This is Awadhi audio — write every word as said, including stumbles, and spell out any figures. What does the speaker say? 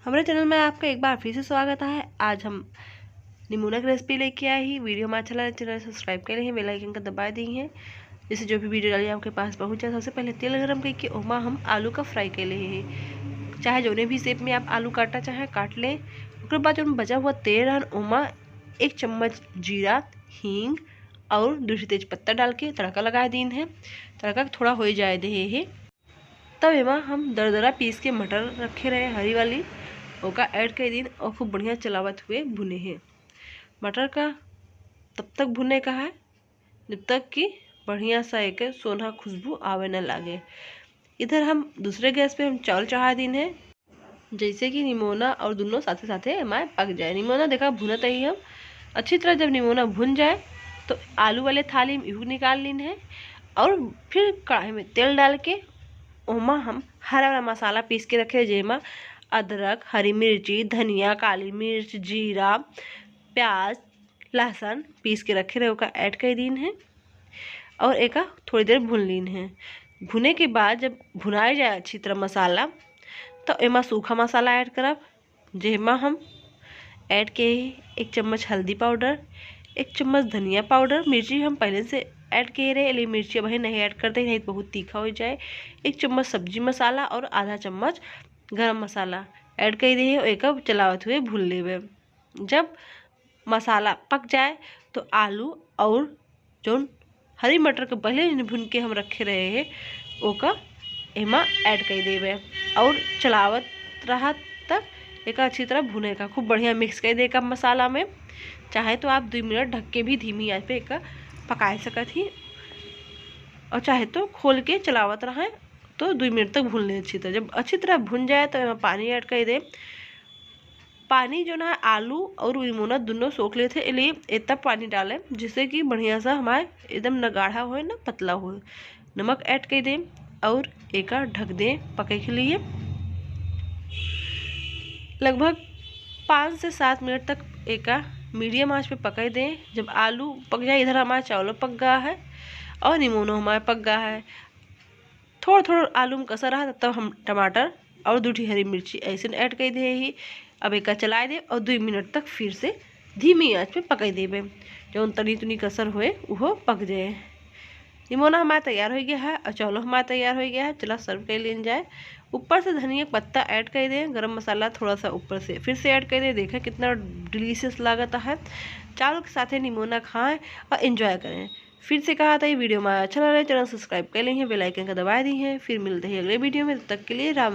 हमरे channel में आपका एक बार फिर से स्वागत है। आज हम निमोना की recipe लेके आए ही। Video में अच्छा लगे, channel subscribe कर लें, bell icon का दबा दी है, जिससे जो भी video डाली आपके पास पहुँच जाए। सबसे पहले तेल गरम करके ओमा हम आलू का fry कर ले हैं। चाहे जौने भी shape में आप आलू काटना चाहें, काट लें। ओकर बाद जौन बचा हुआ तेल रहन, ओमा एक चम्मच जीरा, हींग और दो ठो तेज पत्ता डाल के तड़का लगा दीन है। तड़का थोड़ा हो जाए दे है। तब एमा हम दरदरा पीस के मटर रखे रहे हरी वाली, ओका add कर दीन और खूब बढ़िया चलावत हुए भुने हैं। मटर का तब तक भुने का है जब तक कि बढ़िया सा एक सोना खुशबू आवे न लागे। इधर हम दूसरे गैस पे हम चावल चढ़ा दीन है, जैसे कि निमोना और दोनों साथे साथे हमारे पक जाए। निमोना देखा भुनत ही हम अच्छी तरह। जब निमोना भुन जाए तो आलू वाले थाली में इहू निकाल लीन है और फिर कढ़ाई में तेल डाल के ओमा हम हरा वाला मसाला पीस के रखे, जेमा अदरक, हरी मिर्ची, धनिया, काली मिर्च, जीरा, प्याज, लहसुन पीस के रखे रहे, ओका add कर दीन है और एका थोड़ी देर भून लीन है। भुने के बाद जब भुनाए जाए अच्छी तरह मसाला, तो एमा सूखा मसाला add करब, जेमा हम add के एक चम्मच हल्दी powder, एक चम्मच धनिया powder, मिर्ची हम पहले से add के रहे, लेकिन मिर्ची अभी नहीं add करते, नहीं तो बहुत तीखा हो जाए। एक चम्मच सब्जी मसाला और आधा चम्मच गरम मसाला add कर दे और एका चलावत हुए भून लेबे। जब मसाला पक जाए तो आलू और जौन हरी मटर के पहले ही भून के हम रखे रहे हैं, ओका एमा add कर देबे और चलावत रहा तक एका अच्छी तरह भुने का। खूब बढ़िया mix कर दे का मसाला में। चाहे तो आप दो मिनट ढक के भी धीमी आंच पे एका पकाए सकत ही और चाहे तो खोल के चलावत रहें तो दो मिनट तक भून लें अच्छी तरह। जब अच्छी तरह भुन जाए तो एमा पानी add कर दे। पानी जौन है आलू और निमोना दोनों सोख लेते हैं, इसलिए इतना पानी डालें जिससे कि बढ़िया सा हमारे एकदम न गाढ़ा होए न पतला होए। नमक add कर दें और एका ढक दें पके के लिए। लगभग पाँच से सात मिनट तक एका medium आंच पे पकाई दें। जब आलू पक जाए, इधर हमारा चावलो पक गया है और निमोनो हमारा पक गया है। थोड़ा थोड़ा आलू में कसा रहा, तब हम टमाटर और दो ठी हरी मिर्ची ऐसे add कर दे ही। अब एका चलाए दे और दो मिनट तक फिर से धीमी आंच पे पकाई देबे, जौन तनी तुनी कसर होए उहो पक जाए। निमोना हमारा तैयार हो गया है और चावलो हमारा तैयार हो गया है। चला serve कर लेन जाए। ऊपर से धनिया पत्ता add कर दें, गरम मसाला थोड़ा सा ऊपर से फिर से add कर दें। देखें कितना delicious लागत है। चावल के साथे निमोना खाएं और enjoy करें। फिर से कहा था, ये video हमारा अच्छा लगा, channel subscribe कर ली है, bell icon का दबा दी है। फिर मिलते हैं अगले video में, तब तक के लिए राम